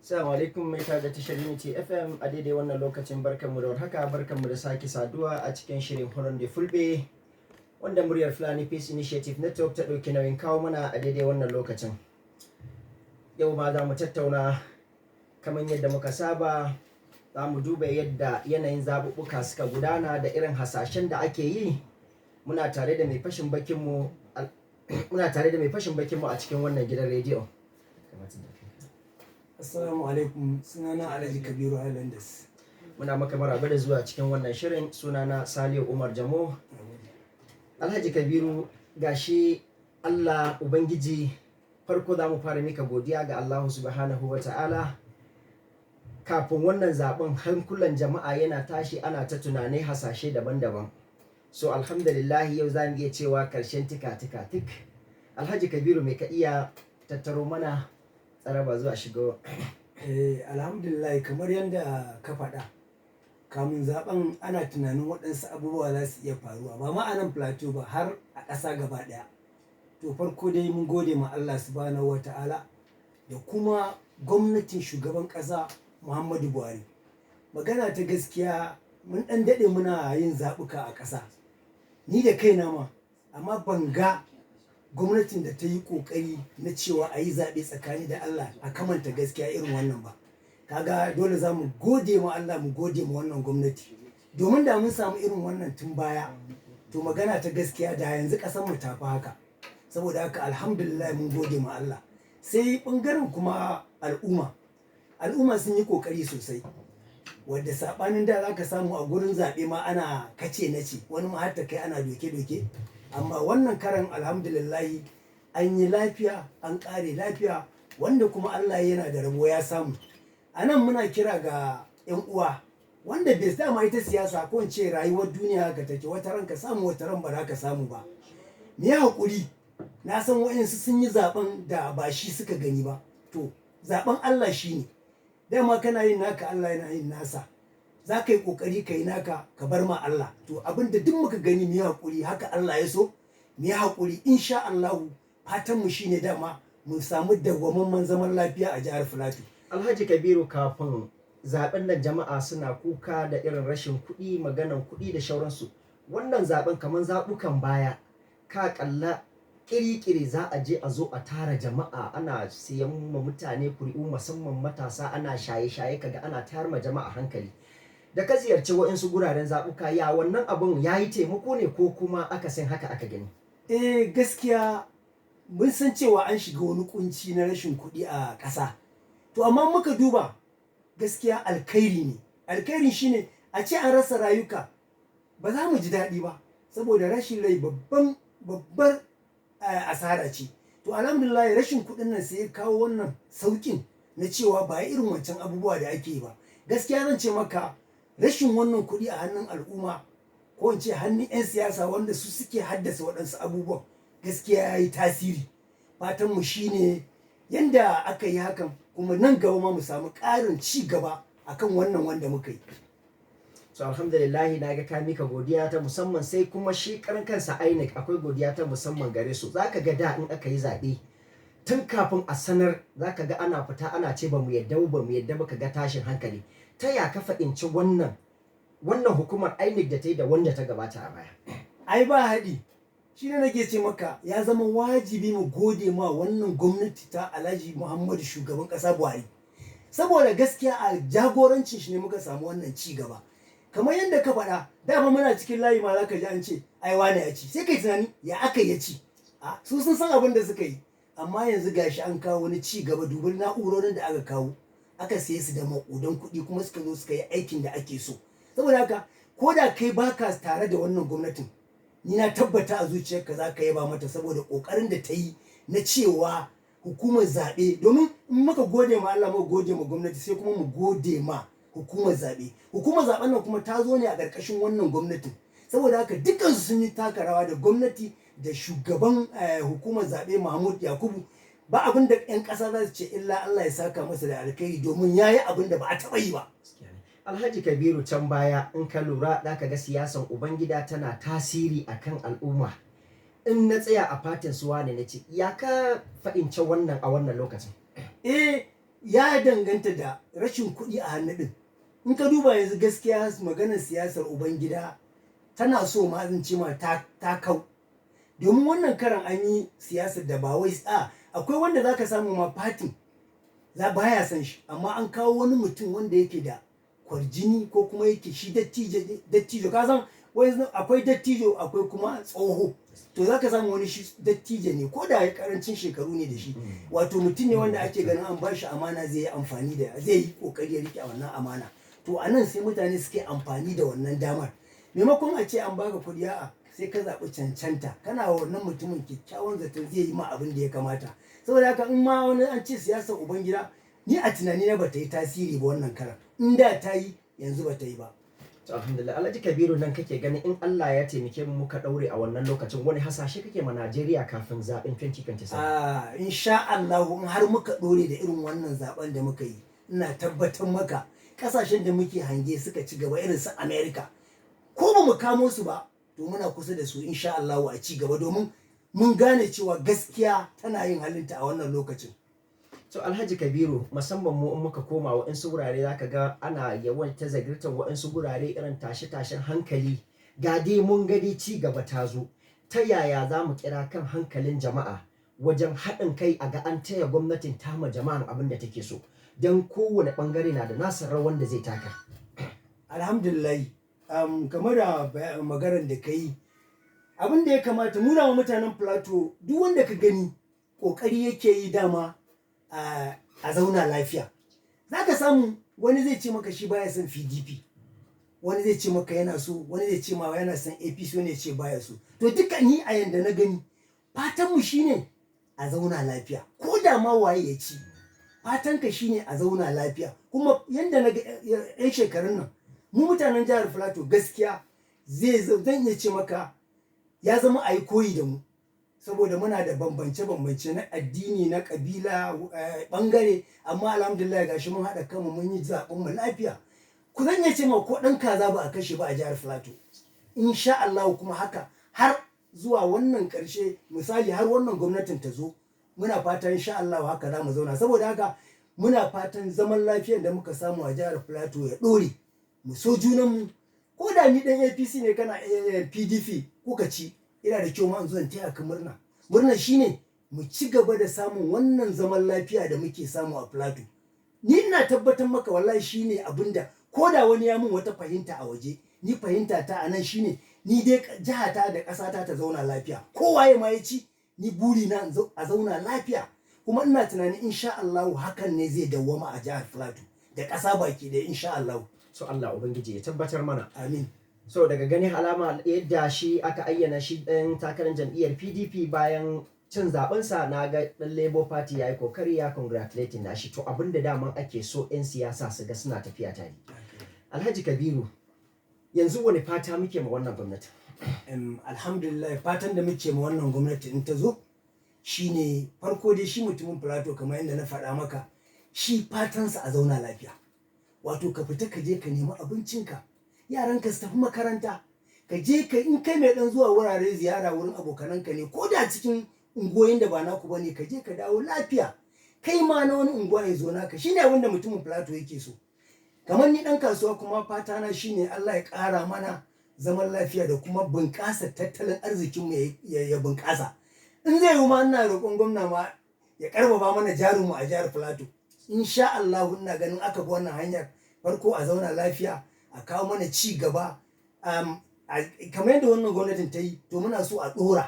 Assalamu alaikum mai tare da tashar Unity FM a daidai wannan lokacin, barkanmu da warhaka, barkanmu da sake saduwa a cikin shirin Horon da Fulbe, wanda muryar Fulani Peace Initiative Network ta ɗauki nauyin kawo mana a daidai wannan lokacin. Yau ma za mu tattauna kamar yadda muka saba, za mu duba yadda yanayin zaɓuɓɓuka suka gudana da irin hasashen da ake yi. Muna tare da mai fashin bakinmu a cikin wannan gidan rediyo. Assalamu alaikum, sunana Alhaji Kabiru Highlanders. Muna maka maraba da zuwa cikin wannan shirin. Sunana Saliu Umar Jamo. Alhaji Kabiru, gashi Allah Ubangiji, farko za mu fara mika godiya ga Allahu subhanahu wa ta'ala. Kafin wannan zaben hankulan jama'a yana tashi, ana ta tunanai, hasashe daban-daban. So alhamdulillah, yau za mu iya cewa karshen tika tika tik. Alhaji Kabiru, mai ka iya tattaro mana tsaraba zuwa shigo? Alhamdulillah, kamar yadda ka faɗa, kamun zaben ana tunanin waɗansu abubuwa za su iya faruwa, ba ma a nan Plateau ba, har a ƙasa gaba ɗaya. To farko dai mun gode ma Allah subhanahu wa ta'ala da kuma gwamnatin shugaban ƙasa Muhammadu Buhari. Magana ta gaskiya, mun ɗan daɗe muna yin zaɓuka a ƙasa. Ni da kaina ma, amma ban ga gwamnatin da ta yi ƙoƙari na cewa a yi zaɓe tsakani da Allah, a kamanta gaskiya irin wannan ba. Kaga dole za mu gode ma Allah, mu gode ma wannan gwamnati. Domin da mun samu irin wannan tun baya, to magana ta gaskiya da yanzu ƙasar mu ta fi haka. Saboda haka alhamdulillah, mun gode ma Allah. Sai ɓangaren kuma al'umma. Al'umma sun yi ƙoƙari sosai. Wadda saɓanin da za ka samu a gurin zaɓe ma ana kace na ce, wani ma har ta kai ana doke-doke. Amma wannan karan alhamdulillahi an yi lafiya, an ƙare lafiya, wanda kuma Allah yana da rabo ya samu. A nan muna kira ga 'yan uwa wanda bai dama ita siyasa, ko in ce rayuwar duniya haka take, wata ran ka samu, wata ran ba za ka samu ba. Mu yi haƙuri, na san wa'insu sun yi zaɓen da ba shi suka gani ba. To zaɓen Allah shi ne. Dama kana yin naka, Allah yana yin nasa. Za ka yi ƙoƙari ka yi naka, ka bar ma Allah. To abin da duk muka gani, mu yi haƙuri, haka Allah ya so, mu yi haƙuri. Insha Allahu fatan mu shine dama mu samu dawwammamen zaman lafiya a jihar Filato. Alhaji Kabiru, kafin zaben nan jama'a suna kuka da irin rashin kuɗi, maganan kuɗi da shauransu. Wannan zaben kamar zaɓukan baya, ka kalla ƙiri-ƙiri za a je a zo a tara jama'a, ana siyan ma mutane kuri'u, musamman matasa, ana shaye-shaye, kaga ana tayar ma jama'a hankali. Da ka ziyarci wa'insu guraren zaɓuka, ya wannan abun ya yi taimako ne ko kuma akasin haka aka gani? Eh, gaskiya mun san cewa an shiga wani kunci na rashin kuɗi a ƙasa. To amma muka duba, gaskiya alkhairi ne. Alkhairin shine a ce an rasa rayuka ba za mu ji daɗi ba, saboda rashin rai babban babbar asara ce. To alhamdulillah, rashin kuɗin nan sai ya kawo wannan sauƙin na cewa ba irin wancan abubuwa da ake yi ba. Gaskiya zan ce maka rashin wannan kuɗi a hannun al'umma, ko in ce hannun 'yan siyasa wanda su suke haddasa waɗansu abubuwan, gaskiya ya yi tasiri. Fatan mu shine yanda aka yi hakan kuma nan gaba ma mu samu ƙarin ci gaba akan wannan wanda muka yi. So alhamdulillah, na ga ka mika godiya ta musamman, sai kuma shi karan kansa INEC, akwai godiya ta musamman gare su. Zaka ga da in aka yi zaɓe, tun kafin a sanar zaka ga ana fita ana ce ba mu yadda ba, mu yadda ba, ka ga tashin hankali. Ta ya ka fahimci wannan hukumar INEC da ta yi da wanda ta gabata a baya? Ai ba haɗi, shi ne nake ce maka ya zama wajibi mu gode ma wannan gwamnati ta Alhaji Muhammadu shugaban ƙasa Buhari, saboda gaskiya a jagorancin shi ne muka samu wannan ci gaba. Kamar yadda ka faɗa, dama muna cikin layi ma zaka ji an ce ai wane ya ci, sai kai tunani ya aka ya ci. A su sun san abin da suka yi. Amma yanzu gashi an kawo wani ci gaba, dubin na'urorin da aka kawo, aka siye su da maƙudan kuɗi, kuma suka zo suka yi aikin da ake so. Saboda haka ko da kai baka tare da wannan gwamnatin, ni na tabbata a zuciyarka za ka yaba mata, saboda ƙoƙarin da ta yi na cewa hukumar zaɓe. Domin in muka gode ma Allah, muka gode ma gwamnati, sai kuma mu gode ma hukumar zaɓe. Hukumar zaɓen nan kuma ta zo ne a ƙarƙashin wannan gwamnatin. Saboda haka dukkansu sun yi taka rawa, da gwamnati da shugaban hukumar zaɓe Mahmud Yakubu. Ba abin da 'yan ƙasa za su ce illa Allah ya saka masa da alkhairi, domin ya yi abin da ba a taɓa yi ba. Alhaji Kabiru, can baya in ka lura za ka ga siyasan ubangida tana tasiri akan al'umma. In na tsaya a fatin su wane na ce, ya ka fahimci wannan a wannan lokacin? Eh. Ya danganta da rashin kuɗi a hannu ɗin. In ka duba yanzu, gaskiya maganar siyasar ubangida tana so ma zan ce ma ta kau, domin wannan karan an yi siyasar da ba wai a akwai wanda zaka samu ma fatin za baya son shi, amma an kawo wani mutum wanda yake da kwarjini ko kuma yake shi dattijo. Ka san wai akwai dattijo, akwai kuma tsoho. To zaka samu wani shi dattijo ne, ko da karancin shekaru ne da shi, wato mutum ne wanda ake ganin an bashi amana zai yi amfani da zai yi kokari ya rike wannan amana. To a nan sai mutane suke amfani da wannan damar. Maimakon a ce an baka kuɗi, a'a, sai ka zaɓi cancanta, kana wa wannan mutumin kyakkyawan zaton zai yi ma abin da ya kamata. Saboda haka in ma wani an ce siyasar ubangida, ni a tunani na bata yi tasiri ba wannan karan. In da ta yi, yanzu bata yi ba. To, alhamdulillah. Alhaji Kabiru, nan kake ganin in Allah ya taimake mu muka daure a wannan lokacin, wani hasashe kake ma Najeriya kafin zaben 2027? Ah, insha Allah, in har muka dore da irin wannan zaben da muka yi, ina tabbatar maka kasashen da muke hange suka ci gaba irin su America, ko ba mu kamo su ba, to muna kusa da su insha Allah a ci gaba, domin mun gane cewa gaskiya tana yin halinta a wannan lokacin. To, Alhaji Kabiru, musamman mu in muka koma wa'insu wurare, zaka ga ana yawan ta zagirtar wa'insu gurare irin tashe-tashen hankali. Ga dai mun ga dai ci gaba ta zo. Ta yaya za mu kira kan hankalin jama'a wajen haɗin kai a ga an taya gwamnatin tama jama'an abin da take so, don kowane ɓangare na da nasa rawan da zai taka? Alhamdulillah, kamar da maganar da ka yi, abin da ya kamata mu dama mutanen Plateau, duk wanda ka gani kokari yake yi dama a zauna lafiya. Za ka samu wani zai ce maka shi baya son PDP, wani zai ce maka yana so, wani zai ce ma yana son APC, wani ya ce baya so. To, duka ni a yanda na gani, fatanmu shine a zauna lafiya. Ko da ma waye ya ci, fatanka shine a zauna lafiya. Kuma yanda na ga yan shekarun nan, mu mutanen jihar Filato, gaskiya zai zan iya ce maka ya zama a yi koyi da mu, saboda muna da bambance-bambance na addini, na kabila, bangare, amma alhamdulillah gashi mun haɗa kanmu mun yi zaɓen mu lafiya. Ku zan iya ce ma ko ɗan kaza ba a kashe ba a jihar Filato, insha Allah. Kuma haka har zuwa wannan ƙarshe, misali har wannan gwamnatin ta zo, muna fatan insha Allah haka za mu zauna. Saboda haka muna fatan zaman lafiyar da muka samu a jihar Filato ya ɗore, mu so junanmu. Ko da ni ɗan APC ne, kana PDP, kuka ci, ina da kyau ma in zo in taya ka murna. Murna shine mu ci gaba da samun wannan zaman lafiya da muke samu a Plateau. Ni ina tabbatar maka, wallahi shine abinda ko da wani ya min wata fahimta a waje, ni fahimta ta a nan shine ni dai jihata da ƙasata ta zauna lafiya. Kowaye ma ya ci, ni buri na a zauna lafiya. Kuma ina tunanin insha Allah hakan ne zai dawwama a jihar Plateau da ƙasa baki ɗaya, insha Allah. So Allah Ubangiji ya tabbatar mana. Amin. So daga ganin alama yadda shi aka ayyana shi ɗan takarar jam'iyyar PDP bayan cin zabensa, na ga ɗan Labour Party ya yi kokari ya congratulating na shi. To, abinda daman ake so 'yan siyasa su ga suna tafiya tare. Alhaji Kabiru, yanzu wani fata muke ma wannan gwamnati? Alhamdulillah, fatan da muke ma wannan gwamnati in ta zo shine, farko dai shi mutumin Plateau, kamar yadda na faɗa maka, shi fatansa a zauna lafiya. Wato ka fita ka je ka nemi abincinka, yaranka su tafi makaranta, ka je ka in kai mai dan zuwa wurare ziyara wurin abokananka ne, ko da cikin unguwoyin da ba naku bane, ka je ka dawo lafiya, kai ma na wani unguwa ya zo naka. Shine abin da mutumin Plateau yake so. Kamar ni dan kasuwa kuma, fata na shine Allah ya ƙara mana zaman lafiya da kuma bunƙasa tattalin arzikinmu ya bunƙasa. In zai yi ma, ina roƙon gwamna ma ya ƙarfafa mana jarinmu a jihar Plateau. Insha Allah ina ganin aka bi wannan hanyar, farko a zauna lafiya, a kawo mana ci gaba, kamar yadda wannan gwamnatin ta yi, to muna so a ɗora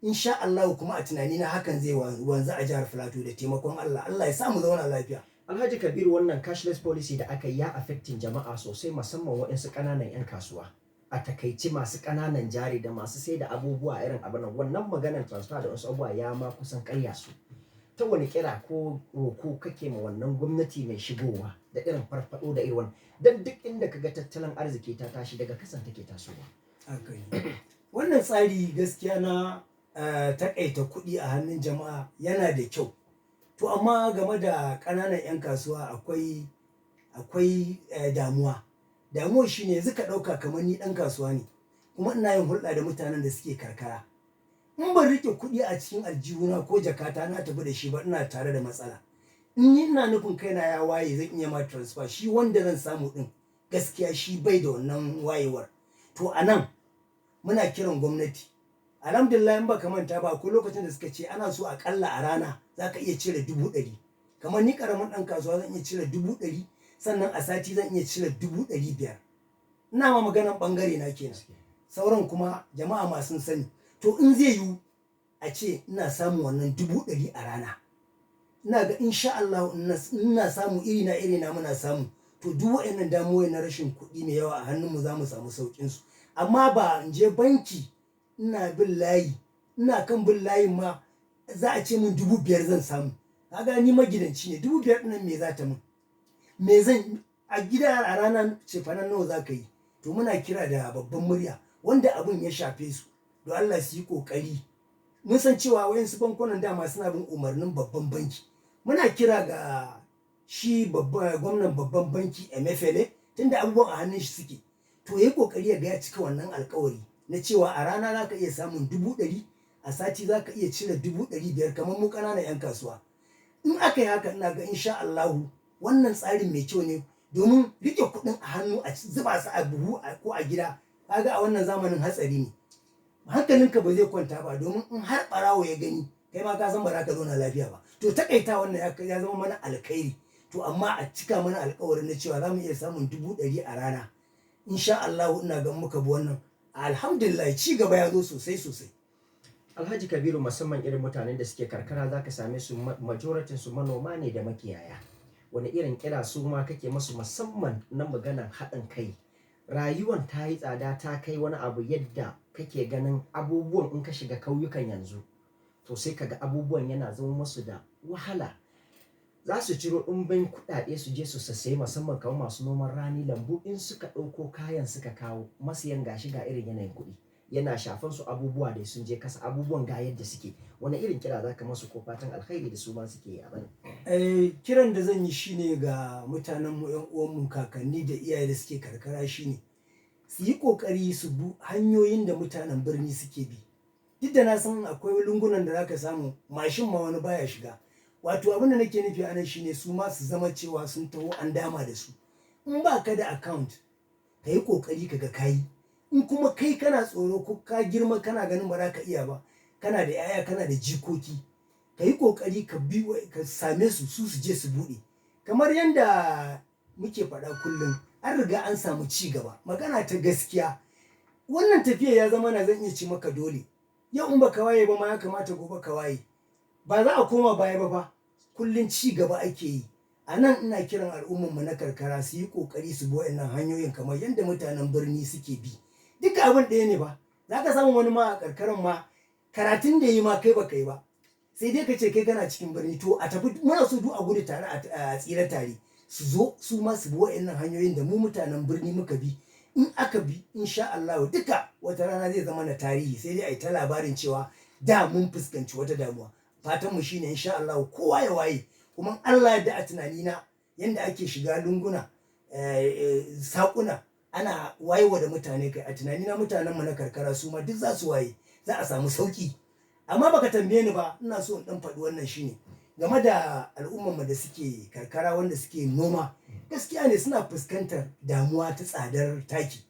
insha Allah. Kuma a tunanina hakan zai wanzu a jihar Plateau da taimakon Allah. Allah ya sa mu zauna lafiya. Alhaji Kabiru, wannan cashless policy da aka yi ya affecting jama'a sosai, musamman waɗansu ƙananan 'yan kasuwa. A takaici masu ƙananan jari da masu sai da abubuwa irin abin nan, wannan maganar transfer da wasu abubuwa ya ma kusan karya su. Ta wani kira ko roko kake ma wannan gwamnati mai shigowa da irin farfado da irin wannan? Don duk inda kaga tattalin arziki ta tashi, daga kasan take tasowa. Haka ne. Wannan tsari gaskiya na takaita kuɗi a hannun jama'a yana da kyau. To, amma game da ƙananan 'yan kasuwa akwai damuwa. Damuwa shine yanzu ka ɗauka kamar ni ɗan kasuwa ne, kuma ina yin hulɗa da mutanen da suke karkara. In ban riƙe kuɗi a cikin aljihuna ko jakata na tafi da shi ba, ina tare da matsala. In ni ina nufin kaina ya waye, zan iya ma transfer. Shi wanda zan samu din, gaskiya shi bai da wannan wayewar. To, a nan muna kiran gwamnati. Alhamdulillah, in baka manta ba, akwai lokacin da suka ce ana so akalla a rana za ka iya cire 100,000. Kamar ni, karamin ɗan kasuwa, zan iya cire 100,000, sannan a sati zan iya cire 500,000. Ina ma maganan bangare na kenan, sauran kuma jama'a masu sani. To, in zai yiwu a ce ina samun wannan 100,000 a rana, ina ga insha Allah ina samu, iri na iri na muna samu, to duk waɗannan damuwoyi na rashin kuɗi mai yawa a hannunmu za mu samu sauƙin su. Amma ba in je banki ina bin layi, ina kan bin layin ma za a ce min 5,000 zan samu. Kaga ni magidanci ne, 5,000 ɗin me za ta min? Me zan a gida a ranar cefanen nawa za ka yi? To, muna kira da babban murya wanda abin ya shafe su, don Allah su yi kokari. Mun san cewa wayansu bankunan dama suna bin umarnin babban banki. Muna kira ga shi gwamnan babban banki Emefiele, tunda abubuwan a hannun shi suke, to yayi kokari ya ga ya cika wannan alkawari na cewa a rana za ka iya samun 100,000, a sati za ka iya cire 500,000, kamar mu ƙananan 'yan kasuwa. In aka yi haka, ina ga insha Allahu wannan tsarin mai kyau ne, domin rike kuɗin a hannu a zuba su a buhu ko a gida, kaga a wannan zamanin hatsari ne. Hankalinka ba zai kwanta ba, domin in har ɓarawo ya gani, kai ma ka san ba za ka zauna lafiya ba. To, takaita wannan ya zama mana alkhairi. To, amma a cika mana alkawarin na cewa za mu iya samun 100,000 a rana. Insha Allahu ina ga muka bi wannan, alhamdulillah, ci gaba ya zo sosai sosai. Alhaji Kabiru, musamman irin mutanen da suke karkara, za ka same su majoratin su manoma ne da makiyaya. Wani irin kira su ma kake masu, musamman na maganan haɗin kai? Rayuwan ta yi tsada, ta kai wani abu yadda kake ganin abubuwan. In ka shiga kauyukan yanzu, to sai ka ga abubuwan yana zama masu da wahala. Za su ciro ɗumbin kuɗaɗe su je su sassaye, musamman kamar masu noman rani, lambu. In suka ɗauko kayan suka kawo, masiyan gashi ga irin yanayin kuɗi yana shafan su, abubuwa da sun je kasa, abubuwan ga yadda suke. Wani irin kira za ka masu ko fatan alkhairi da su ma suke yi a bane? Eh, kiran da zan yi shine ga mutanen mu, yan uwan mu, kakanni da iyaye da suke karkara, shine su yi kokari su bi hanyoyin da mutanen birni suke bi. Duk da na san akwai lungunan da zaka samu mashin ma wani baya shiga. Wato abin da nake nufi anan shine su ma su zama cewa sun taho an dama da su. In ba ka da account, ka yi kokari ka ga kayi. In kuma kai kana tsoro ko ka girma kana ganin ba za ka iya ba, kana da 'ya'ya, kana da jikoki, ka yi kokari ka bi ka same su, su su je su buɗe. Kamar yadda muke faɗa kullum, an riga an samu ci gaba. Magana ta gaskiya, wannan tafiya ya zama na, zan iya ci maka dole. Yau in baka waye ba ma, ya kamata gobe ka waye. Ba za a koma baya ba fa, kullum ci gaba ake yi. A nan ina kiran al'ummarmu na karkara su yi kokari su bi waɗannan hanyoyin kamar yadda mutanen birni suke bi. Duka abin ɗaya ne ba. Za ka samu wani ma a karkaran ma, karatun da yi ma kai ba kai ba, sai dai ka ce kai kana cikin birni. To, a tafi, muna so duk a gudu tare a tsira tare. Su zo su ma su bi waɗannan hanyoyin da mu mutanen birni muka bi. In aka bi, insha Allah duka wata rana zai zama na tarihi, sai dai a yi ta labarin cewa da mun fuskanci wata damuwa. Fatan mu shine insha Allah kowa ya waye. Kuma Allah ya da, a tunanina, yanda ake shiga lunguna, sakuna, ana wayewa da mutane kai, a tunanina mutanen mu na karkara su ma duk za su waye, za a samu sauki. Amma baka tambaye ni ba, ina so in dan faɗi wannan, shine game da al'ummar mu da suke karkara wanda suke noma. Gaskiya ne suna fuskantar damuwa ta tsadar taki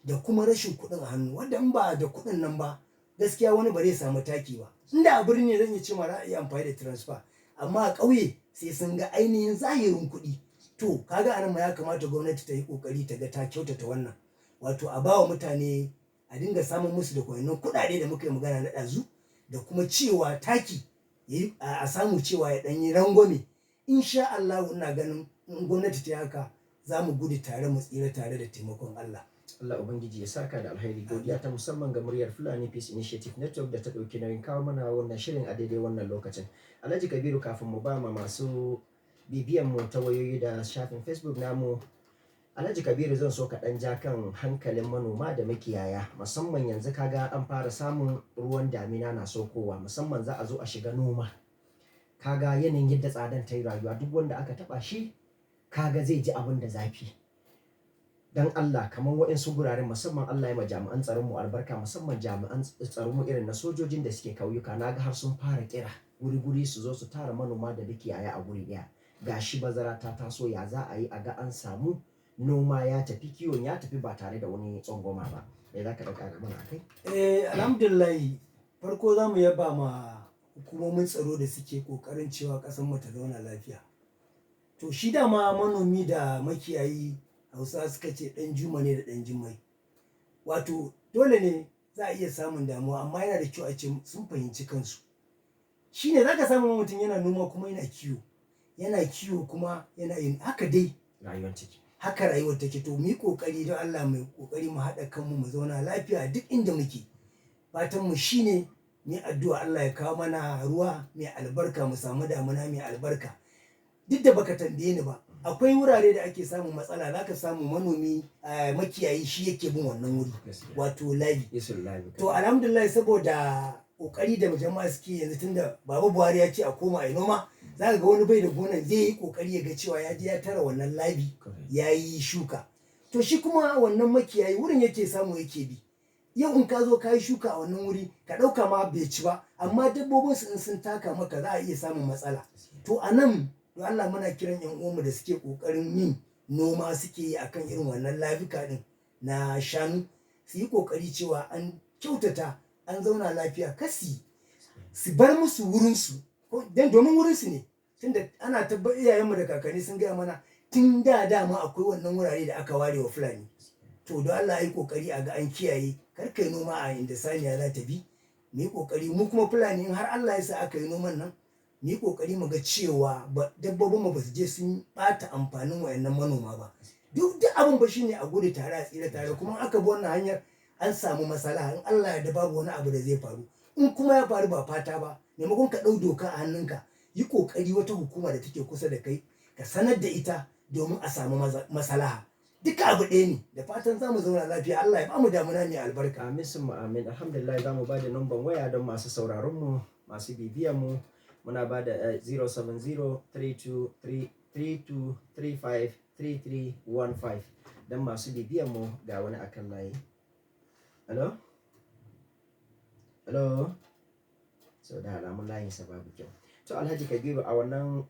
da kuma rashin kuɗin a hannu, wanda in ba da kuɗin nan ba, gaskiya wani ba zai samu taki ba. Inda a birni zan iya ce ma za a iya amfani da transfer, amma a ƙauye sai sun ga ainihin zahirin kuɗi. To, kaga anan ma ya kamata gwamnati ta yi ƙoƙari ta ga ta kyautata wannan, wato a bawa mutane, a dinga samun musu da kwayannan kuɗaɗe da muka yi magana na ɗazu, da kuma cewa taki a samu cewa ya ɗan yi rangwame. Insha Allah ina ganin in gwamnati ta haka, za mu gudu tare mu tsira tare da taimakon Allah. Allah Ubangiji ya saka da alheri. Godiya ta musamman ga muryar Fulani Peace Initiative Network da ta ɗauki nauyin kawo mana wannan shirin a daidai wannan lokacin. Alhaji Kabiru, kafin mu ba ma masu bibiyan mu ta wayoyi da shafin Facebook namu, Alhaji Kabiru, zan so ka ɗan ja kan hankalin manoma da makiyaya, musamman yanzu kaga an fara samun ruwan damina na saukowa, musamman za a zo a shiga noma. Kaga yanayin yadda tsadan ta yi rayuwa, duk wanda aka taɓa shi kaga zai ji abin da zafi. Dan Allah, kamar waɗansu guraren, musamman Allah ya ma jami'an tsaron mu albarka, musamman jami'an tsaron mu irin na sojojin da suke kauyuka, naga har sun fara kira guri-guri su zo su tara manoma da makiyaya a guri ɗaya. Gashi bazara ta taso, ya za a yi a ga an samu noma ya tafi, kiwon ya tafi ba tare da wani tsangwama ba? Me za ka ɗan ƙara mana akai? Eh, alhamdulillah, farko za mu yaba ma hukumomin tsaro da suke ƙoƙarin cewa ƙasar mu ta zauna lafiya. To shi dama manomi da makiyayi, Hausawa suka ce ɗan juma ne da ɗan jummai. Wato dole ne za a iya samun damuwa, amma yana da kyau a ce sun fahimci kansu. Shi ne za ka samu mutum yana noma kuma yana kiwo, yana kiwo kuma yana yin haka dai rayuwar ciki. Haka rayuwar take. To mu yi ƙoƙari, don Allah mu yi ƙoƙari mu haɗa kanmu mu zauna lafiya duk inda muke. Fatan mu shine mu yi addu'a Allah ya kawo mana ruwa mai albarka, mu samu damuna mai albarka. Duk da baka tambaye ni ba, akwai wurare da ake samun matsala, za ka samu manomi, makiyayi shi yake bin wannan wuri, wato layi. Yusuf Labi. To alhamdulillah, saboda kokari da jama'a suke yanzu, tunda Baba Buhari ya ce a koma a yi noma, za ka ga wani bai da gonan zai yi kokari ya ga cewa ya je ya tara wannan labi ya yi shuka. To shi kuma wannan makiyayi wurin yake samu yake bi. Yau in ka zo ka yi shuka a wannan wuri, ka ɗauka ma bai ci ba, amma dabbobin su in sun taka maka za a iya samun matsala. To a nan don Allah muna kiran yan uwanmu da suke kokarin yin noma, suke yi akan irin wannan labika din na shanu, su yi kokari cewa an kyautata an zauna lafiya, kasi su bar musu wurinsu dan domin wurinsu ne, tunda ana tabbar iyayenmu da kakanni sun gaya mana tun da dama akwai wannan wurare da aka ware wa Fulani. To don Allah yi kokari a ga an kiyaye, kar kai noma a inda saniya za ta bi. Mu yi kokari mu kuma Fulani, in har Allah ya sa aka yi noman nan, mu yi kokari mu ga cewa dabbobin mu ba su je sun bata amfanin wayannan manoma ba. Duk abin ba shine a gudu tare a tsira tare. Kuma aka bi wannan hanyar an samu masala, in Allah ya da babu wani abu da zai faru. In kuma ya faru, ba fata ba, maimakon ka ɗau doka a hannunka, yi kokari wata hukuma da take kusa da kai ka sanar da ita domin a samu masalaha. Duka abu ɗaya ne. Da fatan za mu zauna lafiya, Allah ya bamu damuna mai albarka. Amin summa amin. Alhamdulillah, za mu ba da numban waya don masu sauraron mu, masu bibiyan mu. Muna ba da 0703232353315 don masu bibiyan mu. Ga wani akan layi. Hello, hello. So da alamun layinsa babu kyau. To Alhaji Kabiru, a wannan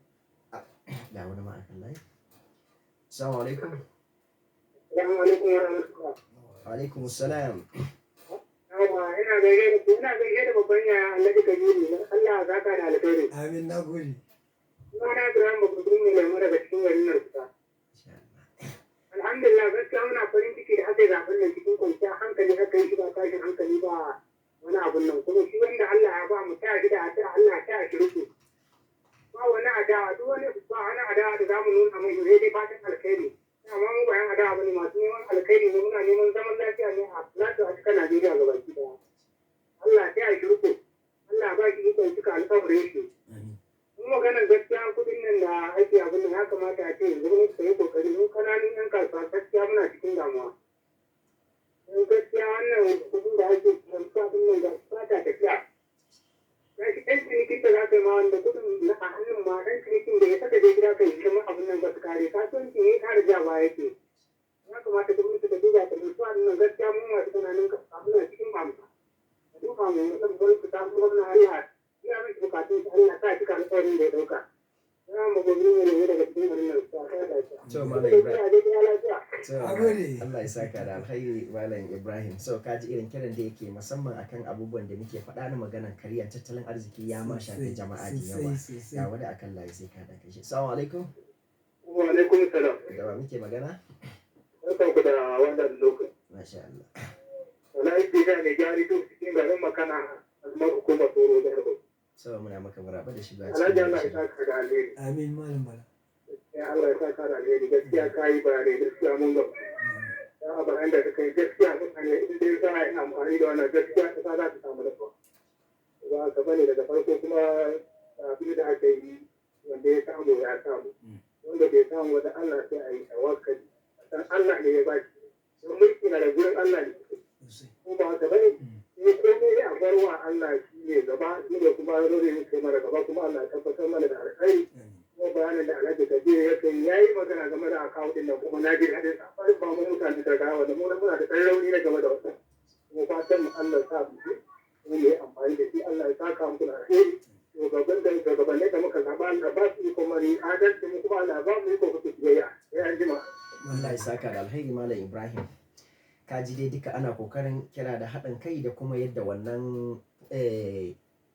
ga wani ma akan layi. Assalamu alaikum. Assalamu alaikum wa rahmatullah. Alaikum salam. Yawwa, ina gaishe da ku, ina gaishe da babban yaya Alhaji Kabiru. Allah ya saka da alkhairi. Amin, na gode. Sunana Ibrahim Babban mai lemu daga cikin garin Narkuta. Insha Allah. Alhamdulillah, gaskiya muna farin ciki da aka yi zaɓen nan cikin kwanciyar hankali, aka yi shi ba tashin hankali ba wani abun nan. Kuma shi wanda Allah ya ba mu ta shi da addu'a, Allah ta shi riko. Ba wani adawa, duk wani ba wani adawa da zamu nuna mai, sai dai fatan alkhairi. Amma mu ba yan adawa bane, masu neman alkhairi ne, muna neman zaman lafiya ne a Plateau, a cikin Najeriya gabaki daya. Allah ta shi riko. Allah ba shi ikon cika alƙawarin shi. Amin. Mu maganar gaskiya, kudin nan da ake abin nan, ya kamata a ce yanzu gwamnati ta yi kokari. Mu kananun yan kasuwa gaskiya muna cikin damuwa. Don gaskiya wannan kudin da ake kasuwa din nan ga ba ta tafiya. Ya shi ɗan cinikin da za ka yi ma wanda kudin na a hannun ma, ɗan cinikin da ya saka je gida ka yi shi ma abin nan ba su kare kasuwanci ne kare ja ba yake. Ya kamata gwamnati ta duba ta mutu nan, gaskiya mu masu kananun kasuwa muna cikin damuwa. Ta duba mu mutum gwamnati ta gwamna, Allah ya miki bukatun shi, Allah sa cika alƙawarin da ya ɗauka. Ya mu gobe ne ne daga cikin garin nan ta ta lafiya. To Malam Ibrahim. Ibrahim. To, Nagode. Allah ya saka da alkhairi, Malam Ibrahim. So ka ji irin kiran da yake musamman akan abubuwan da muke faɗa na maganan kariyar tattalin arziki, ya ma shafi jama'a da yawa. Sosai, sosai. Ga wani akan layi, sai ka da kai shi. Assalamu alaikum. Wa alaikum salam. Da wa muke magana? Barkan ku da wannan lokaci. Masha Allah. Wallahi sai ne gyari duk cikin garin Makana, azumar hukumar tsoro da Harko. So muna maka maraba da shiga Alhaji, cikin Allah ya shirin. saka da alheri. Amin, Malam Bala. Ya Allah ya saka da alheri, gaskiya ka yi bayanai, gaskiya mun ga. Ya bayan da kai gaskiya mutane in dai za a yi amfani da wannan gaskiya, ƙasa za ta samu dafa. Ba ka bane daga farko, kuma abin da aka yi, wanda ya samu ya samu. Wanda bai samu wata, Allah sai a yi tawakkali. Dan Allah ne ya ba shi. Don mulki na da gurin Allah ne. Sosai. Ko ba haka bane? Sai komai a bar wa Allah, shi ne gaba, shi ne kuma rore kai mara gaba, kuma Allah ya tabbatar mana da alkhairi. Amin. Kuma bayanin da Alhaji Kabir ya kai, ya yi magana game da akawun din nan, kuma na ji daɗin sa. Ba mu mutane da gawa da mu muna da ɗan rauni na game da wannan. Kuma fatan mu Allah ya sa mu ji, kuma mu yi amfani da shi. Allah ya saka muku da alheri. Shugaban da shugabannin da muka zaɓa Allah ba su iko mari adalci mu kuma Allah ba mu iko kuke biyayya. Sai an jima. Allah ya saka da alheri Malam Ibrahim. Ka ji dai duka ana kokarin kira da haɗin kai da kuma yadda wannan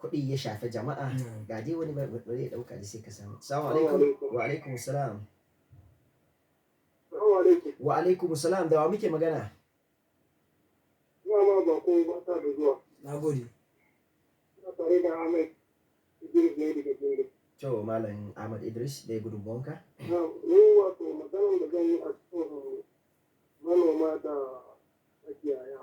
kuɗi ya shafi jama'a. Ga dai wani bari ya ɗauka da sai ka samu. Assalamu alaikum. Wa alaikum salam. Assalamu alaikum. Wa alaikum salam, da wa muke magana? Ina ma ba ko ba ta da zuwa. Na gode. Ina tare da Ahmed Idris ne daga Jere. To Malam Ahmad Idris da gudunmuwanka. Na ni wato maganar da zan yi a cikin manoma da makiyaya.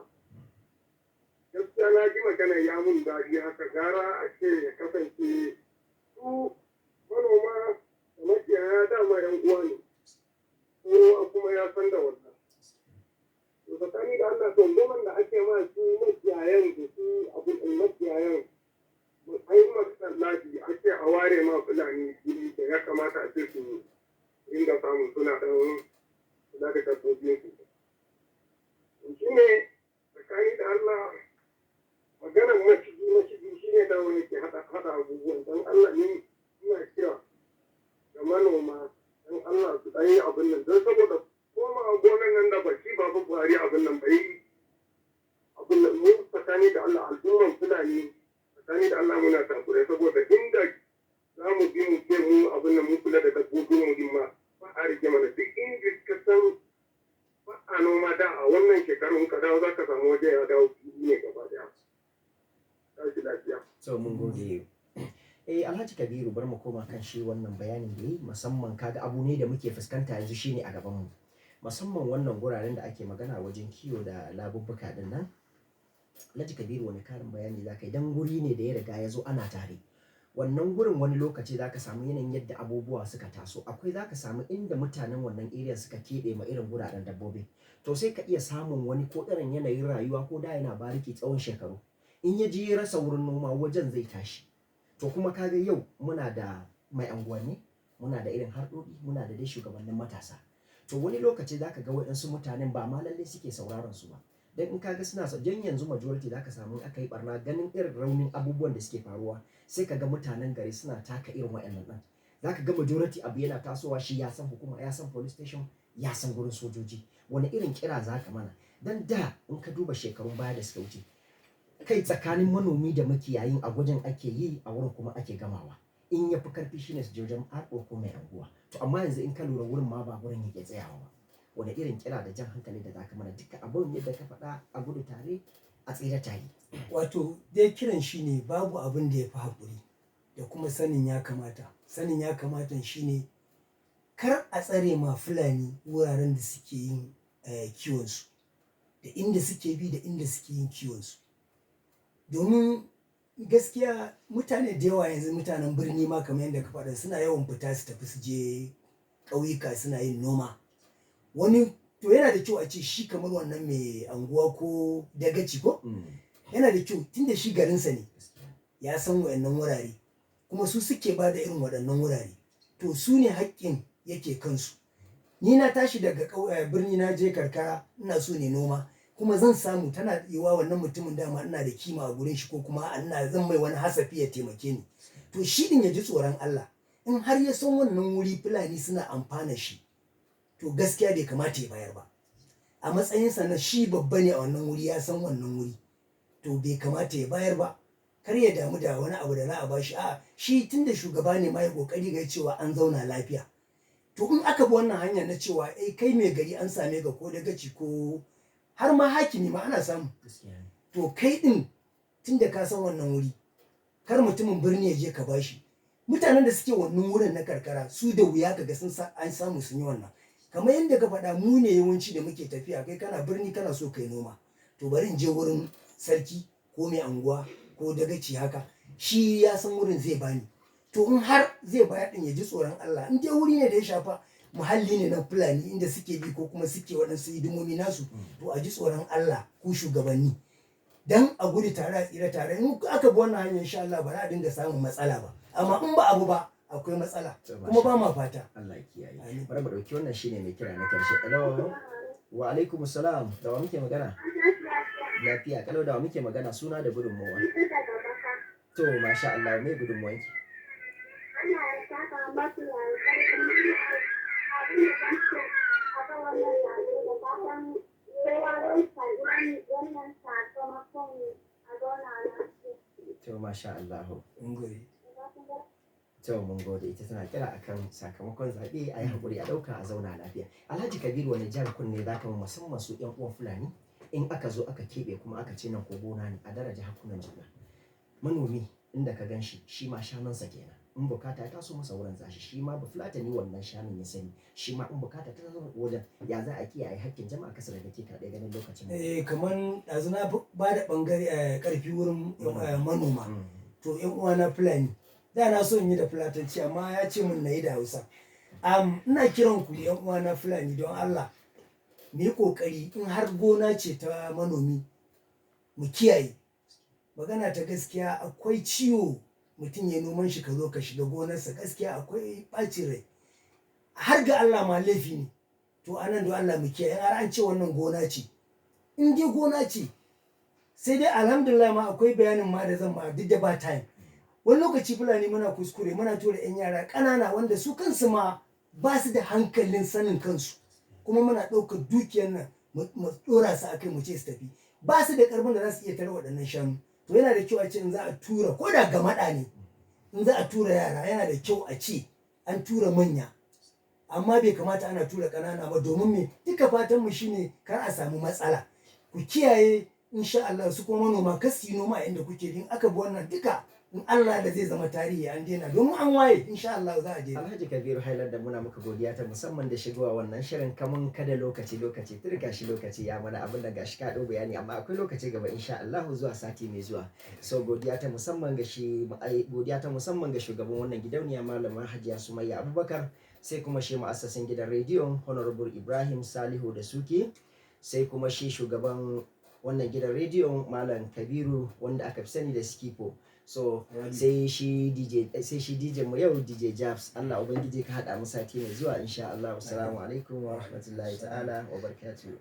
Gaskiya na ji magana ya mun daɗi haka gara a ce ya kasance su manoma da makiyaya dama 'yan uwa ne. Kowa kuma ya san da wannan. To tsakani da Allah tsangwaman da ake ma su makiyayan da su abin makiyayan ai maganar lafi ake a ware ma Fulani fili da ya kamata a ce su dinga samu suna ɗan kula da dabbobin su. Shi ne tsakani da Allah maganar maciji maciji shi ne da wani ke haɗa abubuwan don Allah ni ina kira ga manoma don Allah su ɗan yi abin nan don saboda koma gonan nan da baki babu Buhari abin nan bai abin nan mu tsakani da Allah al'umman Fulani tsakani da Allah muna takure saboda inda za mu bi mu ce mu abin nan mu kula da dabbobin mu din ma ba a rike mana duk inda ka san ba a noma da a wannan shekarun ka dawo za ka samu waje ya dawo fili ne gaba daya. Tashi lafiya. So mun gode. Alhaji Kabiru, bar mu koma kan shi wannan bayanin da yi, musamman kaga abu ne da muke fuskanta yanzu shine a gaban mu. Musamman wannan guraren da ake magana wajen kiwo da labubbuka din nan. Alhaji Kabiru, wani karin bayani za ka yi dan guri ne da ya riga ya zo ana tare. Wannan gurin wani lokaci za ka samu yanayin yadda abubuwa suka taso. Akwai za ka samu inda mutanen wannan area suka keɓe ma irin guraren dabbobi. To sai ka iya samun wani ko irin yanayin rayuwa ko da yana bariki tsawon shekaru. In ya je ya rasa wurin noma wajen zai tashi. To kuma kaga yau muna da mai anguwanni, muna da irin harɗoɗi, muna da dai shugabannin matasa. To wani lokaci zaka ga waɗansu mutanen ba ma lallai suke sauraron su ba. Dan in kaga suna don yanzu majority zaka samu in aka yi barna ganin irin raunin abubuwan da suke faruwa sai ka ga mutanen gari suna taka irin waɗannan ɗin. Zaka ga majority abu yana tasowa shi ya san hukuma, ya san police station, ya san gurin sojoji. Wani irin kira zaka mana? Dan da in ka duba shekarun baya da suka wuce kai tsakanin manomi da makiyayin a gwajin ake yi a wurin kuma ake gamawa. In ya fi karfi shine su je wajen arɗo ko mai anguwa. To amma yanzu in ka lura wurin ma ba wurin yake tsayawa ba. Wani irin kira da jan hankali da zaka mana duka abun yadda ka faɗa a gudu tare a tsira tare. Wato dai kiran shi ne babu abin da ya fi haƙuri da kuma sanin ya kamata. Sanin ya kamatan shi ne kar a tsare ma Fulani wuraren da suke yin kiwonsu da inda suke bi da inda suke yin kiwonsu. Domin gaskiya mutane da yawa yanzu mutanen birni ma kamar yadda ka faɗa suna yawan fita su tafi su je ƙauyuka suna yin noma. Wani to yana da kyau a ce shi kamar wannan mai anguwa ko dagaci ko yana da kyau tunda shi garinsa ne ya san waɗannan wurare kuma su suke ba da irin waɗannan wurare to su ne haƙƙin yake kansu. Ni na tashi daga birni na je karkara ina so ne noma kuma zan samu tana yiwuwa wannan mutumin dama ina da kima a gurin shi ko kuma ina zan mai wani hasafi ya taimake ni. To shi ɗin ya ji tsoron Allah in har ya san wannan wuri Fulani suna amfana shi to gaskiya bai kamata ya bayar ba. A matsayinsa na shi babba ne a wannan wuri ya san wannan wuri to bai kamata ya bayar ba. Kar ya damu da wani abu da za a bashi a'a shi tunda shugaba ne ma ya ƙoƙari ga cewa an zauna lafiya. To in aka bi wannan hanya na cewa eh kai mai gari an same ka ko dagaci ko har ma hakimi ma ana samu. To kai ɗin tunda ka san wannan wuri kar mutumin birni ya je ka bashi. Mutanen da suke wannan wurin na karkara su da wuya ka ga sun an samu sun yi wannan. Kamar yadda ka faɗa mu ne yawanci da muke tafiya kai kana birni kana so kai noma to bari in je wurin sarki ko mai anguwa ko dagaci haka shi ya san wurin zai bani. To in har zai bayar ɗin ya ji tsoron Allah in dai wuri ne da ya shafa muhalli ne na Fulani inda suke bi ko kuma suke waɗansu hidimomi nasu to a ji tsoron Allah ku shugabanni. Dan a gudu tare a tsira tare in aka bi wannan hanyar insha Allah ba za a dinga samun matsala ba. Amma in ba abu ba akwai matsala kuma ba ma fata. Allah ya kiyaye. Bari mu ɗauki wannan shine mai kira na karshe. Hello. Wa alaikum salam. Da wa muke magana? Lafiya. Kalau da wa muke magana suna da gudunmawa. To masha Allah, me gudunmuwanki? Allah ya saka masu alkhairi, kuma abin da zan ce a kan wannan zaɓe, da fatan kowa zai karɓi wannan sakamakon, a zauna lafiya. To masha Allah. Mun gode. To mun gode. Ita tana kira akan sakamakon zaɓe, a yi haƙuri a ɗauka, a zauna lafiya. Alhaji Kabiru, wani jan kunne za ka ma musamman su 'yan uwan Fulani in aka zo aka keɓe kuma aka ce nan ko gona ne, a daraja hakunan juna? Manomi inda ka gan shi, shi ma shanunsa kenan. In bukata ta so masa wurin zashi, shi ma Bafulatani wannan shanun ya sani, shi ma in bukata ta zo wajen, ya za a kiyaye hakkin jama'a kasa da kake kaɗai ganin lokacin mu? Eh, kaman ɗazu na ba da ɓangare ƙarfi wurin manoma. To yan uwana Fulani, da na so in yi da Fulatanci, amma ya ce mun na yi da Hausa. Ina kiran ku, yan uwana Fulani, don Allah mu yi kokari, in har gona ce ta manomi mu kiyaye. Magana ta gaskiya, akwai ciwo mutum ya noman shi ka zo ka shiga gonarsa. Gaskiya akwai ɓacin rai, har ga Allah ma laifi ne. To anan don Allah mu kiyaye, in har an ce wannan gona ce, in dai gona ce. Sai dai alhamdulillah ma akwai bayanin ma da zan ma, duk da ba time. Wani lokaci Fulani muna kuskure, muna tura 'yan yara ƙanana wanda su kansu ma ba su da hankalin sanin kansu, kuma muna ɗaukar dukiyar nan mu ɗora su akai, mu ce su tafi. Ba su da ƙarfin da za su iya tare waɗannan shanu. To yana da kyau a ce in za a tura, ko da gamaɗa ne, in za a tura yara, yana da kyau a ce an tura manya, amma bai kamata ana tura ƙanana ba. Domin me? Duka fatan mu shine kar a samu matsala. Ku kiyaye insha Allah. Su kuma manoma, kar su yi noma a inda kuke. In aka bi wannan duka, in Allah da zai zama tarihi, an daina, domin an waye, insha Allah za a daina. Alhaji Kabiru Highlander, muna muka godiya ta musamman da shigowa wannan shirin. Kamun kada lokaci lokaci turka shi, lokaci ya mana abin da gashi ka ɗau bayani, amma akwai lokaci gaba insha Allah zuwa sati mai zuwa. So godiya ta musamman ga shi, godiya ta musamman ga shugaban wannan gidauniya, Malama Hajiya Sumayya Abubakar, sai kuma shi ma'assasin gidan rediyon, Honorable Ibrahim Salihu da Suke, sai kuma shi shugaban wannan gidan rediyon, Malam Kabiru wanda aka fi sani da Skipo. So sai shi DJ mu yau, DJ Jabs. Allah ubangiji ka hada mu sati mai zuwa insha Allah. Assalamu alaikum wa rahmatullahi ta'ala wa barakatuh.